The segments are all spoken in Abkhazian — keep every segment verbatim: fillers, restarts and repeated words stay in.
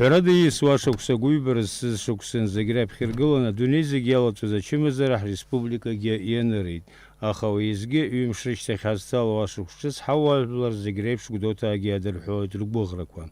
Ҳәарада, ииасуа ашықәс агәыҩбара зцыз шықәсан зегь раԥхьа иргыланы, адунеи зегь иалаҵәоз ачымазара ҳреспубликагьы ианырит. Аха уеизгьы, ҩымш рышьҭахь ҳазҭало ашықәс ҿыц ҳауаажәлар зегь реиԥш Гәдоуҭаагьы иадырҳәоит ргәыӷрақәа.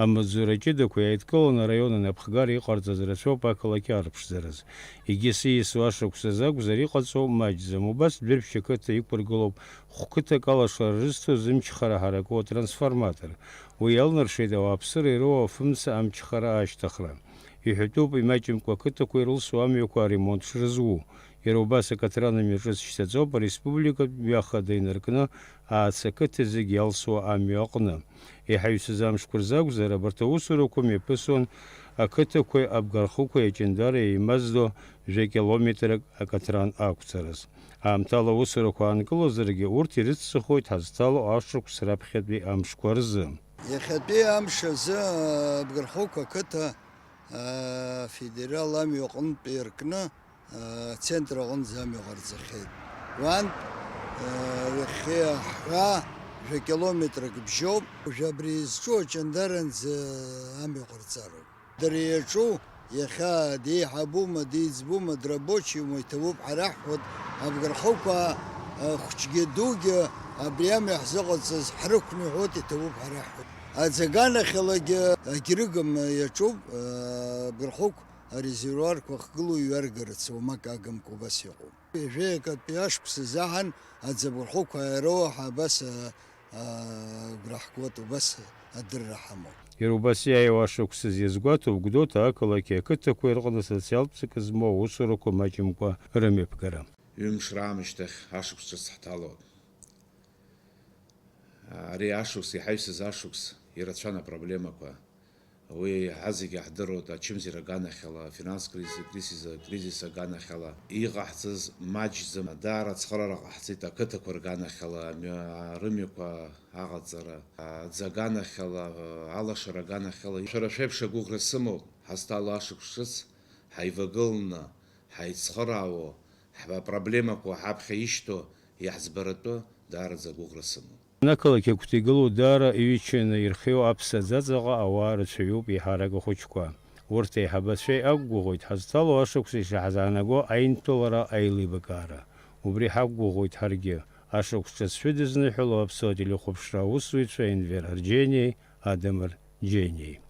Амаҵзура ҷыдақәа иааидкыланы араион анапхгара иҟарҵаз рацәоуп ақалақь арԥшӡараз. Егьыс ииасуа ашықәсазы акәзар, иҟаҵоу маҷӡам. Убас Дәыршә ақыҭа иқәыргылоуп хәқыҭак алашара рызҭо зымчхара ҳараку атрансформатор. Уи иалнаршеит ауааԥсыра ироуа афымца амчхара ашьҭыхра. Иҳәатәуп, имаҷымкәа ақыҭақәа ирылсуа амҩақәа аремонт шрызу. Иара убас акатран амҩаҿыц шьҭаҵоуп ареспубликатә мҩа хада инаркны Аац ақыҭа зегь иалсуа амҩа аҟны. Иҳаҩсыз амшқәа рзы акәзар, абарҭ аусурақәа мҩаԥысуан ақыҭақәеи абгархықәеи аҷандари еимаздо жәа километрак акатран ақәҵараз. Аамҭала аусурақәа аанкылозаргьы, урҭ ирыццыхоит ҳазҭало ашықәс раԥхьатәи амшқәа рзы. Иахьатәи амш азы абгархықә ақыҭа афедерал амҩа аҟынтә иркны ацентр аҟынӡа амҩа ҟарҵахьеит. Уантә, ҩахьхьи аҳәаа жәа километрак бжьоуп. Уажә абри изҿу аҷандаранӡа амҩа ҟарҵароуп. Дара иаҿу, иахьа деиҳабума, деиҵбума, драбочиума, иҭабуп ҳара ҳҳәоит, абгархықәаа, хәҷгьы дугьы абри амҩа ҳзыҟаҵаз ҳрықәныҳәоит, иҭабуп ҳара ҳҳәоит. Аӡ аганахьалагьы агьрыгам иаҿуп, абгархықә арезервуарқәа ахгылоу иҩаргарц уамак агымкәа убас иҟоуп. Ҩажәеи акатәи ашықәс азыҳәан аӡ абгархықә ааироуҳа абас, а, агәра ҳгоит, убас адырра ҳамоуп. Иара убас иааиуа ашықәсаз иазгәаҭоуп Гәдоуҭа ақалақьи ақыҭақәеи рҟны социалтә ҵакы змоу аусурақәа маҷымкәа рымҩаԥгара. Ҩымш раамышьҭахь ашықәс ҿыц ҳҭалоит. Ари ашықәс, иҳаҩсыз ашықәс, ирацәан апроблемақәа. Уи ҳазегьы ҳдыруеит, ачымазара аганахьала, афинанстә кризис, кризис, кризис аганахьала иҟаҳҵаз маҷӡам, даара ацхыраара ҟаҳҵеит ақыҭақәа рганахьала, амҩа, рымҩақәа аҟаҵара, аӡ аганахьала, алашара аганахьала. Шәара шәеиԥш агәыӷра сымоуп, ҳазҭало ашықәс ҿыц ҳаивагыланы, ҳаицхыраауа, ҳпроблемақәа ҳаԥхьа ишьҭоу иаҳӡбаратәы даараӡа агәыӷра сымоуп. Ақалақь агәҭа игылоу даара иҩычаны ирхиоу аԥса ӡаҵаҟа ауаа рацәаҩуп еиҳарак ахәыҷқәа. Урҭ аиҳабацәа иақәгәыӷуеит ҳазҭало ашықәс ишаҳзаанаго аинҭалара аилибакаара. Убри ҳақәгәыӷуеит ҳаргьы, ашықәс ҿыц шәыдызныҳәало аԥсуа телехәаԥшра аусзуҩцәа Енвер Арџьениеи Адамыр Џьениеи.